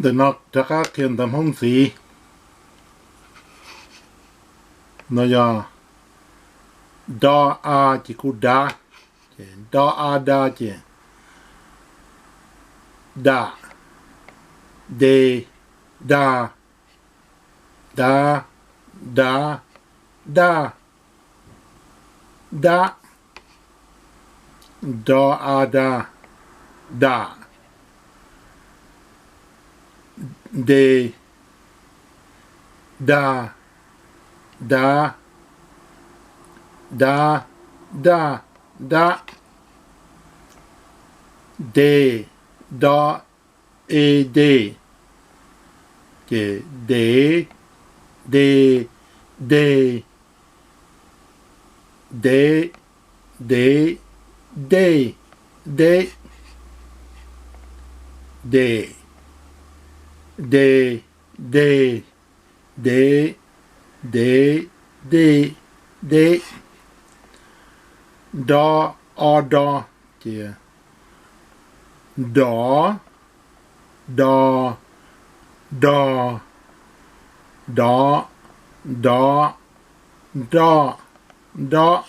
Ntawm no rov qab qhia ntawv Hmoob ntxiv. No yog do a ces kuj da, do a da ces da, de, da, da, da, da, da, do a da, da, de, da, da, da, da, da, de, do, e de, ces de, de, de, de, de, de, de, de, de, de, de, de, de, de, do, o do, ces do, do, do, do, do, do, do, do,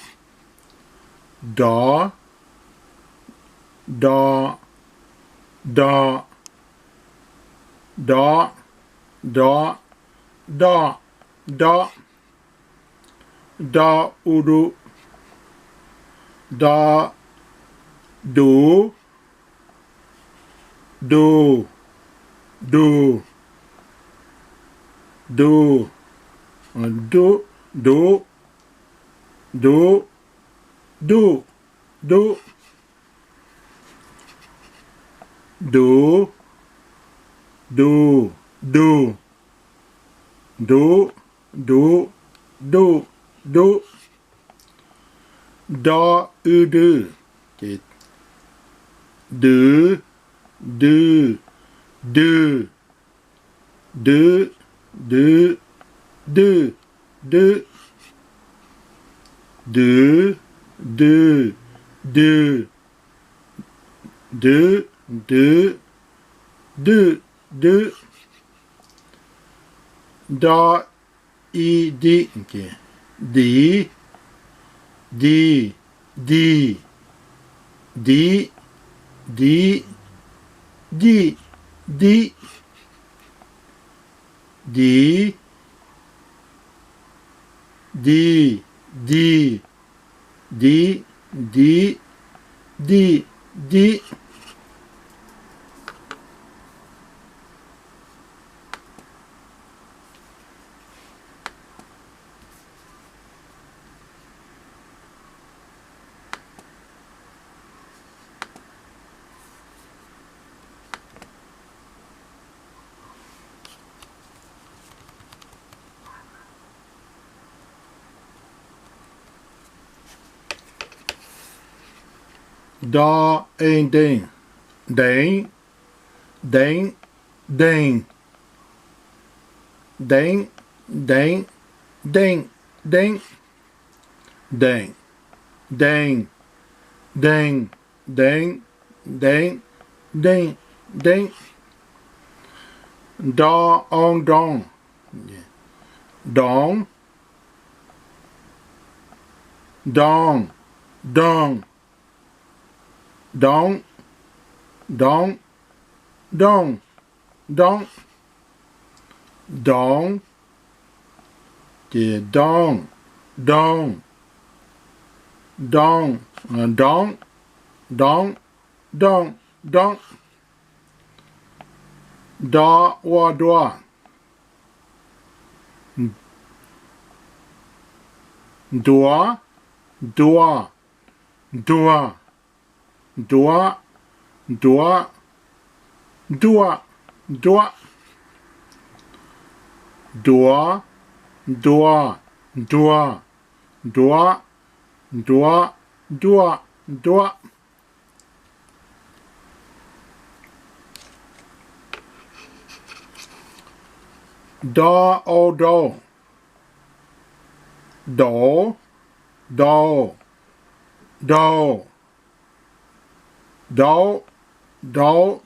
do, do, do, do, do, do, do, do, u, du, do, du, du, du, du, du, du, du, du, du, du, du, du, du, du, du, du, do, u, du, ces du, du, du, du, du, du, du, du, du, du, du, du, du, du, du, do, i, di, di, di, di, di, di, di, di, di, di, di, di, di, di, di. Do, e, deeg, deev, deev, deeg, deev, deev, deej, deev, deem, deeg, deeg, deev, deev, deej, deev. Do, o, doog, doov, doog, doog, doov, doov, doog, doov, doov, ces doog, doog, doog, doov, doov, doog, doov. Do, ua, dua, ntuav, ntua, ntuag, ntuav, ntuav, ntuaj, ntuav, ntuav, ntua, ntuag, ntuav, ntuav, ntuaj, ntuaj. Do, o, dou, dov, dou, dou, dov, dov, dou,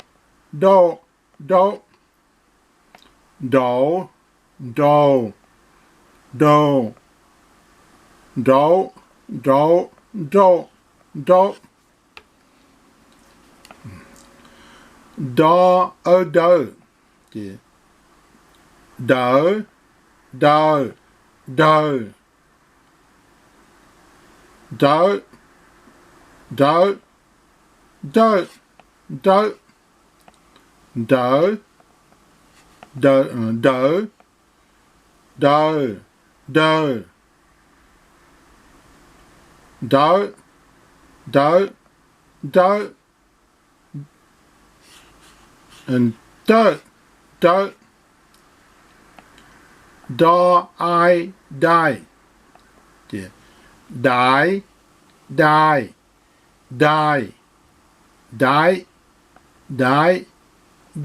dou, dou, Nrauv, nrau, nrau, nrauv, nrauv, nrauv, nrauv, nrauv. Nra, aw, nrawd, ces dawv, dawg, dawg, dawv, dawv, dawj, dawv, nrawd, dawv, dawv, dawg, dawg, nrawv, dawv, nrawj, dawj, dawv. Nra, ai, nraim, ces daiv, daim, daim, daiv, daiv,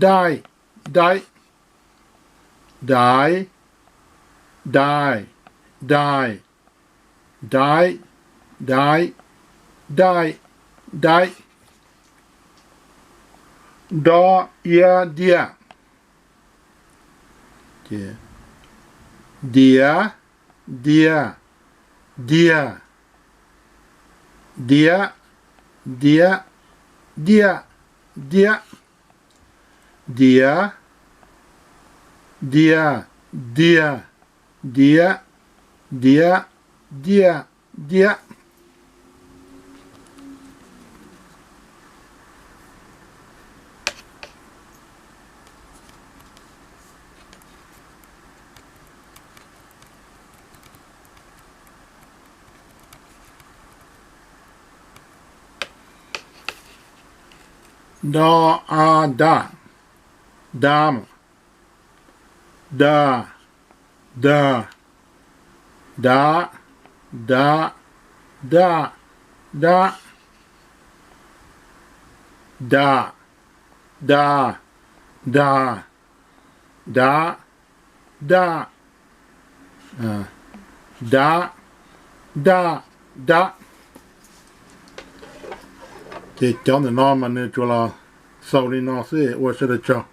daim, daim, daiv, daim, daim, daiv, daiv, daim, daim. Nra, ia, ntiam, ces ntiav, ntiam, ntiag, ntiav, ntiav, ntiam, ntiam, ntiav, ntiag, ntiag, ntiav, ntiav, ntiam, ntiam. Nra, a, nram, nram, da, dag, dav, dav, daj, daj, dam, da, dag, dav, daj, dav, daj, dam. Ces cov ntawm no mas nws tsuas los xaus li no xwb, ua sawv daws tsaug.